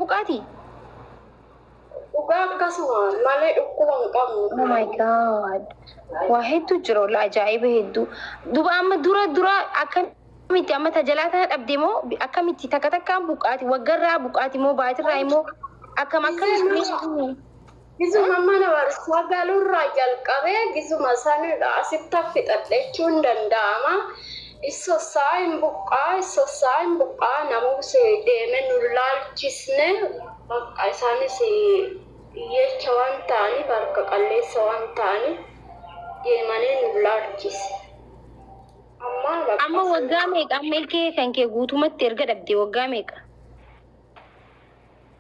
Buqaati? Dhugaa akkasuma malee dhukkuba hin qabnu. Oh my God. Waa hedduu jira walla, ajaa'iba hedduu. Duba amma dura dura akkamitti amma tajalaa tana dhabde moo akkamitti takka takkaan buqqaati, waggarraa buqqaati moo baatirraa immoo akkam akkamitti? Gizuma mana barumsaa galuurraa jalqabee gizuma sanidha, asitti fixadhe jechuun danda'ama. Isossaa hin buqqaa, isossaa hin buqqaa, namus deeme nu laalchisne. Bakka isaanis hiyyeecha waan ta'aniif, harka qalleessa waan ta'aniif deemanii nu laalchise. Amma bakka Amma waggaa meeqa amma ilkee kan kee guutumatti erga dhabde, waggaa meeqa?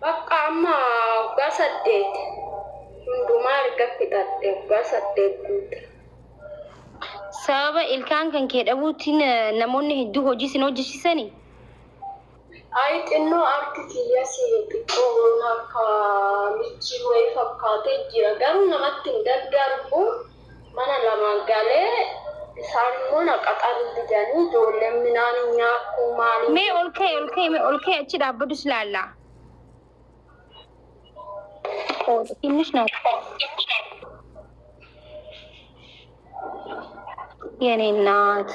Bakka amma waggaa 8, hundumaa erga fixadhe waggaa 8 guute. Sababa ilkaan kan kee dhabuutiin namoonni hedduu hojii sin hojjechiisanii? Ayi, xinnoo harki kiyyas xiqqoo akka michii wayii fakkaatee jira. Garuu namatti hin daddarbu. Mana lama galee isaan immoo na qaxaruu didanii, ijoolleen midhaan hin nyaakku maali. Mee ol ka'e, ol ka'e, mee ol ka'e, achi dhaabbadhu si laallaa. ትንሽ ናት የኔ እናት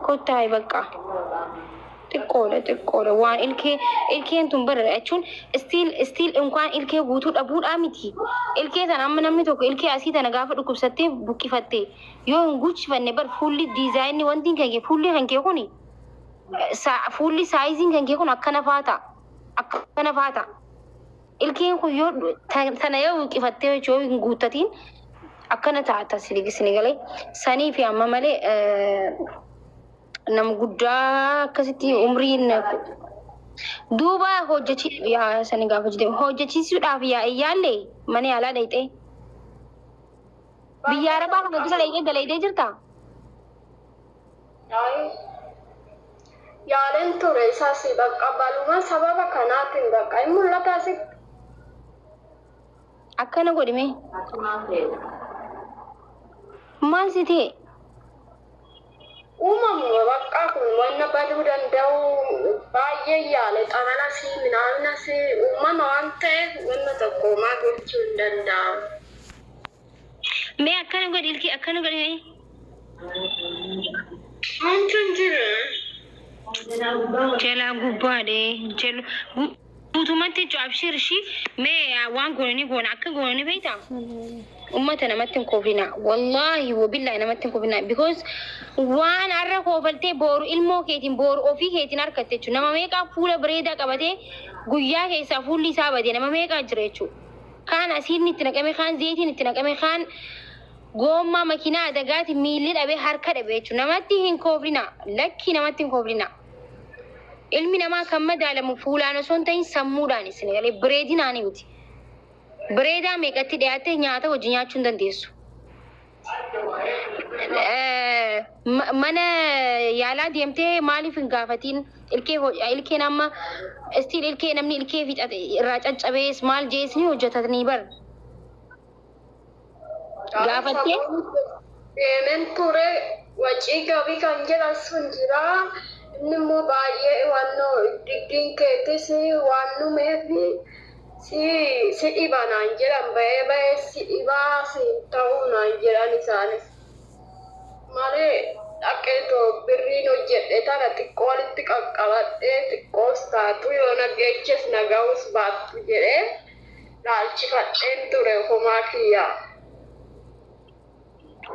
ኮታይ በቃ xiqqoodha, xiqqoodha. Waan ilkee, ilkeen tun bara jechuun still እንኳን ilkee guutuu dhabuudhaa miti. Ilkee sana amma namni tokko ilkee asii tana gaafa dhukkubsattee buqqifatte yoo hin guuchifanne bar fuulli designni wanti kan kee, fuulli kan kee kuni, fuulli sizeiin kan kee kun akkana faa ta'a, akkana faa ta'a. Ilkeen kun yoo tana yoo buqqifattee yoo hin guuttatiin akkana ta'a sini galee sanii fi amma malee nama guddaa akkasitti umriin duuba hojjechi yaa sani gaafa hojjete hojjechiisuudhaaf yaa iyyaalle mana yaalaa dhayxee biyya arabaa kana dura dhayxee dalaydee jirta. Ayi, yaaleen ture isas bakka baluma sababa kanaatiin bakka hin mul'ata asitti. Akkana godhime, maal si ta'e? Uumamuma bakka kun wanna baduu danda'u baay'ee yaale, xabalas minaaminas uumama waan ta'eef wanna tokko homaa gochuu hin danda'amu. Mee akkana godhi, ilkii akkana godhi mee. Wanti hin jiru. Jalaa gubbaadhe jalu guutumatti jechuun abshir ishii. Mee waan goonani goona, akka goonani beektaa? Ummata namatti hin koofina, wallaahi wabillaahi namatti hin koofina, because waan har'a koofaltee booru ilmoo keetiin, booru ofii keetiin harkatte jechuudha. Nama meeqaa fuula bareedaa qabatee guyyaa keessaa fuulli isaa bade, nama meeqaa jira jechuudha. Kaan asiin itti naqame, kaan zeetiin itti naqame, kaan goommaa makiinaa adagaati miilli dhabee harka dhabe jechuudha. Namatti hin kooflina, lakkii, namatti hin kooflina. Ilmi namaa kan madaalamu fuulaan osoo hin ta'in sammuudhaan isin galee bareedinaani miti. Bareedaa meeqatti dhiyaattee nyaata hojii nyaachuu hin dandeessu. Mana yaalaa deemtee maaliif hin gaafatiin? Ilkee ilkeen amma still ilkee namni ilkee fixate irraa caccabees maal jees ni hojjetatanii bar. Gaafattee? Deemeen ture, wacii gabii kan jedhan sun jira. Inni immoo baay'ee wannoo digdiin keetis waan dhumeef si dhiba naan jedhan, bahee bahee si dhibaa si hin ta'uu naan jedhan isaanis. Malee dhaqeetoo birriin hojjedhe tana xiqqoo walitti qaqqabadhee xiqqoos taatu yoo na geeches na ga'us baattu jedhee laalchifadheen ture homaa kiyyaa.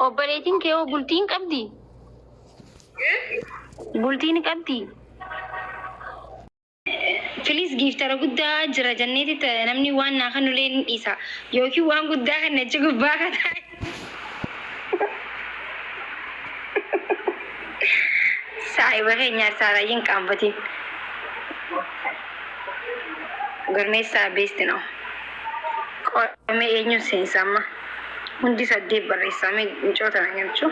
Obboleettiin kee hoo bultii hin qabdi? Bultii ni qabdi? Please, giftara guddaa jira jenneeti namni waan naa kan nulee ni dhiisa. Yookiin waan guddaa kan achi gubbaa kan taa'e. Saahiba keenya saaraa hin qaanfatin. Gurmeessaa beesti ነው. Qoomee eenyuun seensa amma? Hundi saddeet barreessaa mee micoota na galchuu.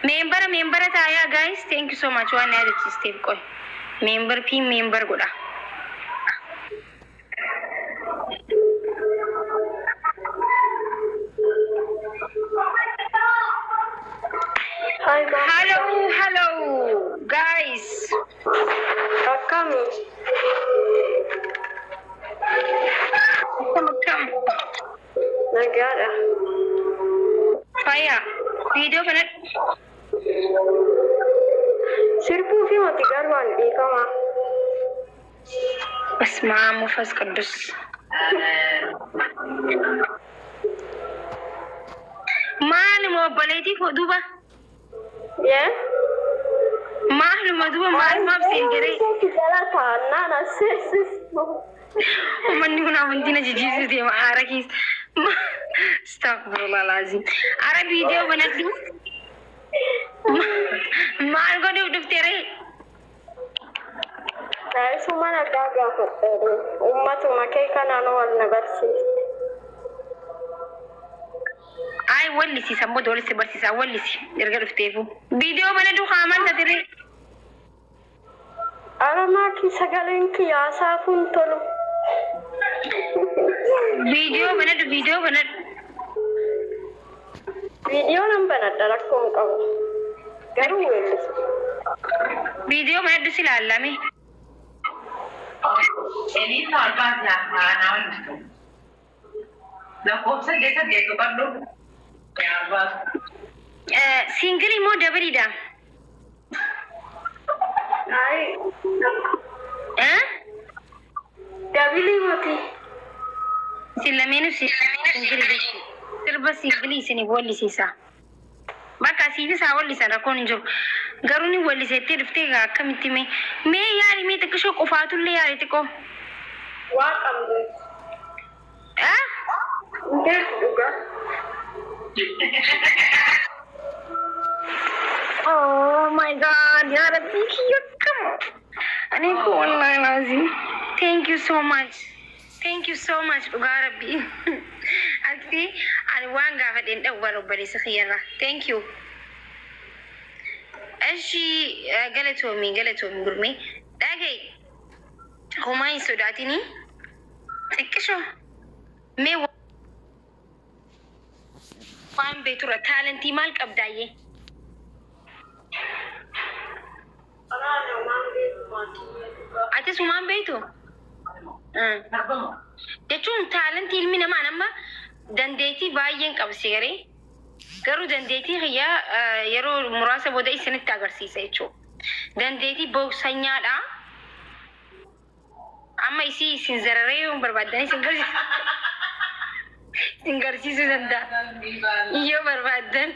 Member, member taayaa guys, thank you so much waan na yaadachiisteef. Qoy. Member pin member godha. Hi, Mom. Hello, hello guys. Akkami? Fayyaadha. Fayyaa. Viidiyoo kana Sirbuu fi mati garuu an dhiifama. በስመ አብ ወመንፈስ ቅዱስ። Maaluma obboleettii koo duuba? Yee? Maaluma duuba maalumaaf seen jedhee? Jala taa'annaan asseessistu. Uummanni kun amantii na jijjiiruu deema aara keessa. Astaghfirullah laazim. Ara viidiyoo banadhu. Maal godhuuf dhufte ree? Isuma nagaa gaafadhe. Uummatuma kee kanaan wal na barsiiste. Ay wallisi sammuu wallisi barsiisaa wallisi erga dhufteefu. Viidiyoo banadhu haa maal taate ree? Ara maakii sagaleen kiyyaasaa kun tolu. Viidiyoo banadhu, viidiyoo banadhu. Viidiyoo nan banadha, rakkoo hin qabu. Garuu weellisu. Viidiyoo banadhu si ilaallame. Eliisa Albaas yaa lakkoofsa keessa geessu qabdu. Albaas. Single moo doubleiidha? Ay, double miti. Isin lameenuu single jechuudha. Sirba single isiniif wallisiisa. Bakka siifis haa wallisan, rakkoon hin jiru. Garuu ni wallisettee dhuftee egaa akkamitti mee mee yaali, mee xiqqishoo qofaatullee yaali xiqqoo. Waa qabdu. Ah? Hin beeku dhugaa. Oh my God, yaa Rabbi kiyya akkam. Ani ko wallahi lazim. Thank you so much. Thank you so much, dhugaa Rabbi. Ati ani waan gaafadheen dhabu bara obboleessa kiyyarraa. Thank you. Eshi, galatoomi, galatoomi gurmee. Dhaga'i. Homaa hin sodaatini. Xiqqishoo. Mee waan beekturra talent maal qabdaayyee? Anaana waan beeku maatii dhugaa. Atis waan beektu? Jechuun talent ilmi namaa amma dandeettii baay'een qabsi garee. Garuu dandeettii kiyyaa yeroo muraasa booda isinitti agarsiisa jechuudha. Dandeettii booksanyaadha. Amma isii isin zararee yoo barbaaddan isin garsiisa. Isin garsiisuu danda'a. Yoo barbaaddan.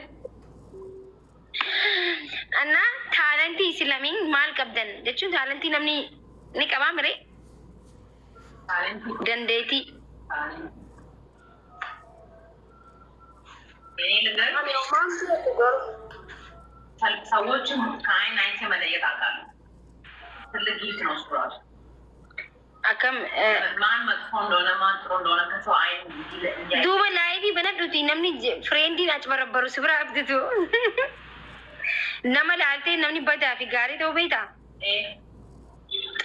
Anna talent isin lameen maal qabdan jechuun talent namni ni qabaa miree? Dandeettii. Ani waan beeku garuu. ሰዎችን ከአይን አይቼ መለየት አውቃለሁ። ትልቅ gift ነው እሱ ራሱ። Akkam ማን መጥፎ እንደሆነ ማን ጥሩ እንደሆነ ከሰው አይን እንዲያ Duuba live banadhuti namni friendiin achi si bira abditu. Nama laaltee namni badaa fi gaarii ta'uu beektaa?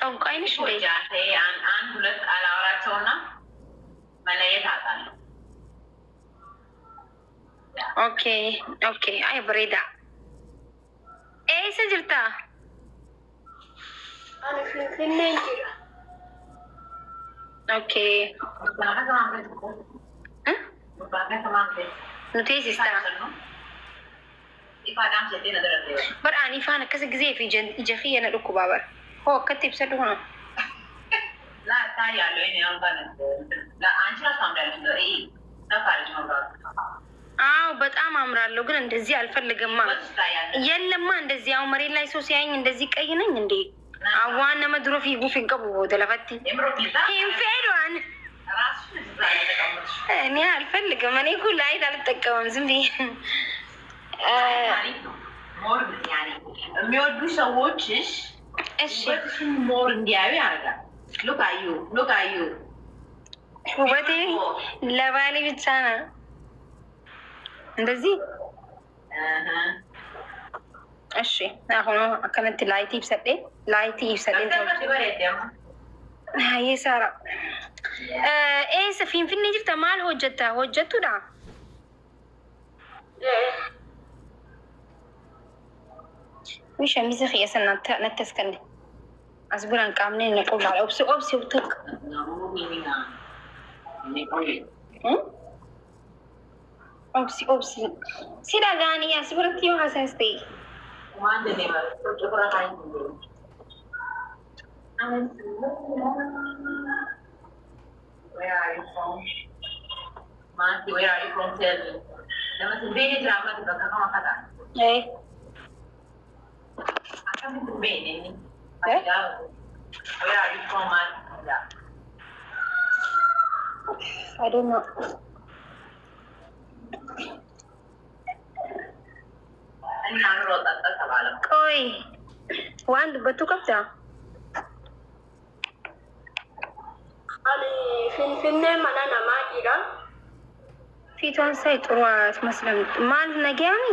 ጠንቋይ ነሽ እንዴ? አንድ ሁለት ቃል አወራቸውና መለየት አውቃለሁ። Okay. Ay, bareeda. Eessa jirta? Ani Finfinneen jira. Okay. Nu teessistaa? Bar ani ifaan akkas gisee fi ija kiyya na dhukkubaa bara. Hoo akkatti ibsadhu haa. ይታያለሁ። እኔ አሁን አንቺ ራሱ ታምሪያለሽ። ሰፋ አለች መብራቱ። አዎ በጣም አምራለሁ፣ ግን እንደዚህ አልፈልግማ። የለማ እንደዚህ አሁን መሬት ላይ ሰው ሲያየኝ እንደዚህ ቀይ ነኝ እንዴ? Awwaan nama dura fiiguuf hin qabu booda lafatti. Hin fedhu ani. እኔ አልፈልግም። እኔ እኮ light አልጠቀምም ዝም ብዬ። More የሚወዱ ሰዎችሽ ውበትሽን more እንዲያዩ ያደርጋል። Look at you, look at you. ውበቴ ለባሌ ብቻ ነው። እንደዚህ እሺ። አሁን akkanatti light ibsadhe, light ibsadhe. Hayyee Saara. Eessa Finfinnee jirta? Maal hojjetta? Hojjettudha? Shamisa kiyya san natti as kenne. As biraan qaamni inni qullaadha. Obsi, obsi takka. Obsi, obsi. Si dhaga'anii as biratti yoo haasa'as ta'e. Waan jedhee bara kan hin. Where are you from? Manti, where are you from? Tell me. Nama sin beekne jira ammatti bakka kam akka ta'a. Eh. Akkamitti hin beekne inni? Eh? Where are you from, Manti? I don't know. Inni naannoo xaxxa sabaala. Qoy. Waan dubbattuu qabdaa? Ani Finfinnee mana namaa jira. ፊቷን ሳይ ጥሩ አትመስልም። Maal, nagayaami?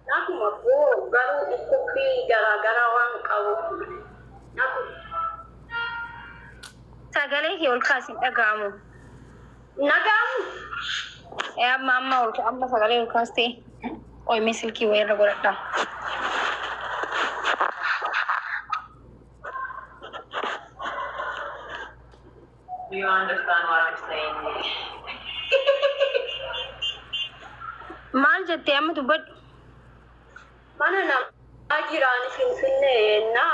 Naguma koo, garuu dhukkubbii garaagaraa waan qabuuf. Naguma. Sagalee kee ol kaasi, hin dhaga'amu. Nagaamu. Amma amma ol amma sagalee ol kaastee. Qoy, mee silkii wayirra godhadha. Do you understand what I'm saying? Maal jettee amma? Dubbadhu. Mana namaa jiraan Finfinnee na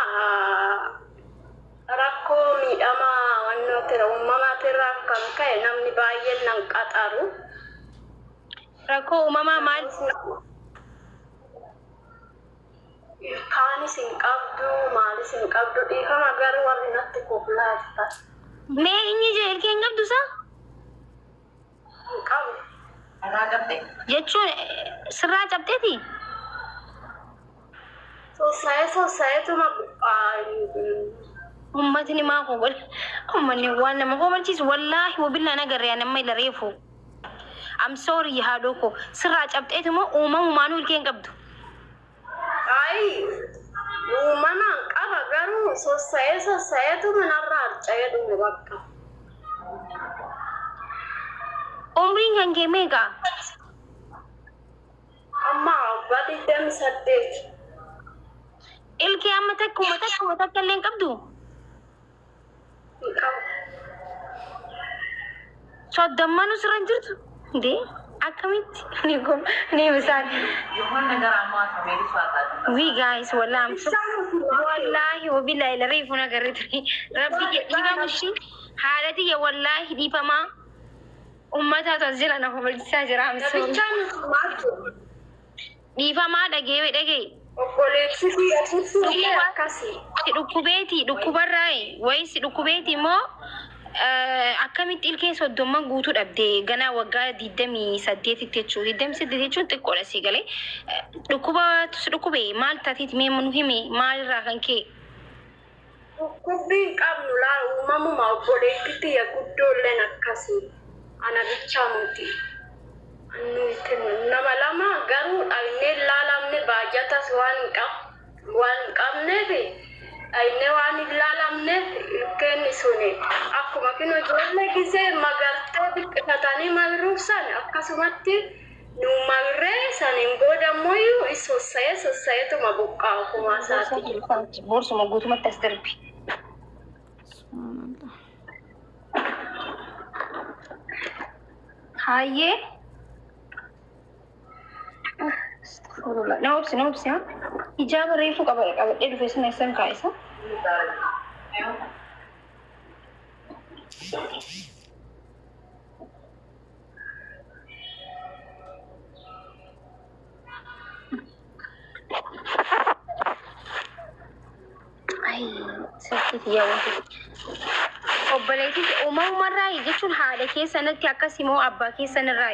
rakkoo miidhamaa wannootira uumamaatirraa kan ka'e namni baay'een nan qaxaru. Rakkoo uumamaa maal? Kaanis hin qabdu, maalis hin qabdu, dhiifama garuu warri natti koplaa jirtan. Mee inni jee ilkee hin qabdu isaa? Hin qabu. Irraa qabde. Jechuun sirraa cabxeeti? Sossa'ee sossa'eetuma buqqaa. Uummatni maa koo godha? Uummanni waan nama komalchiisu, wallaahi wabillaa nagarree nama ila reefu. I'm sorry, haadhoo koo, sirraa cabxeeti moo uumamumaanuu ilkee hin qabdu? Ayi, uumamaan qaba, garuu sossa'ee sossa'eetuma narraa harca'ee dhume bakka. Umriin kan kee meeqa? Amma waggaa 28. Ilkee amma takkuma takkuma takka illee hin qabdu? Hin qabu. Soddommanuu sirra hin jirtu? Indee, akkamitti? Ni kun ni misaan. የሆነ ነገር አሟት ነው ሜሪ እሷ አታውቅም። We guys, wallahi, wallahi wabillahi la reefu nagarre ture. Rabbi dhiifama ishii haadha tiyya, wallahi dhiifamaa, uummataatu as jira na komalchiisaa jira. I'm sorry. Namicha nuti maal jedhu? Dhiifamaa, dhagee dhagee. Obboleessi fi asitti akkasii. Si dhukkubeeti dhukkubarraa wayi si dhukkubeeti immoo akkamitti ilkee 30 guutuu dhabde ganaa waggaa 28tti jechuudha. 28 jechuun xiqqoodha, si galee. Dhukkuba si dhukkube, maal taateeti? Mee nu himi, maalirraa kan ka'e? Dhukkubbii hin qabnu laa, uumamuma obboleetti tiyya guddoolleen akkasii. Ana bichaa miti. Nuti nama lama garuu dhagnee laalamne, baajatas waan hin qabneef dhagnee waan hin laalamneef ilkeen suni akkuma kinu ijoollee gisee magartee biqifatanii magruubsan akkasumatti nu magree saniin booda ammoo sossa'ee sossa'eetuma buqqaa ofumaa isaati. Boorsuma guutumatti as darbi. Subhanallah. Hayyee. Astaghfirullah. Na obsi, na obsi, haa. Hijaaba reefu qabadhee dhufe sana eessan kaa'isa? Ay, sirriitti yaa wanti. Obboleettii uumamumarraa jechuun haadha keessanatti akkas immoo abbaa keessanirraa?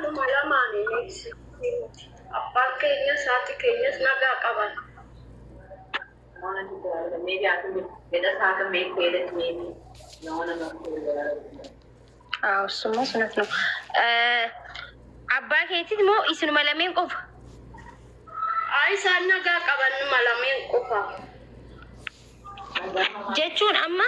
Numa lamaanii. Abbaan keenyas haati keenyas nagaa qaban. የሆነ ችግር አለ። Maybe ቤተሰብ ቤት ከሄደች maybe የሆነ መፍትሄ አዎ፣ እሱማ እውነት ነው። Abbaa keetit moo isinuma lameen qofa? Ay, isaan nagaa qaban, numa lameen qofa. Jechuun amma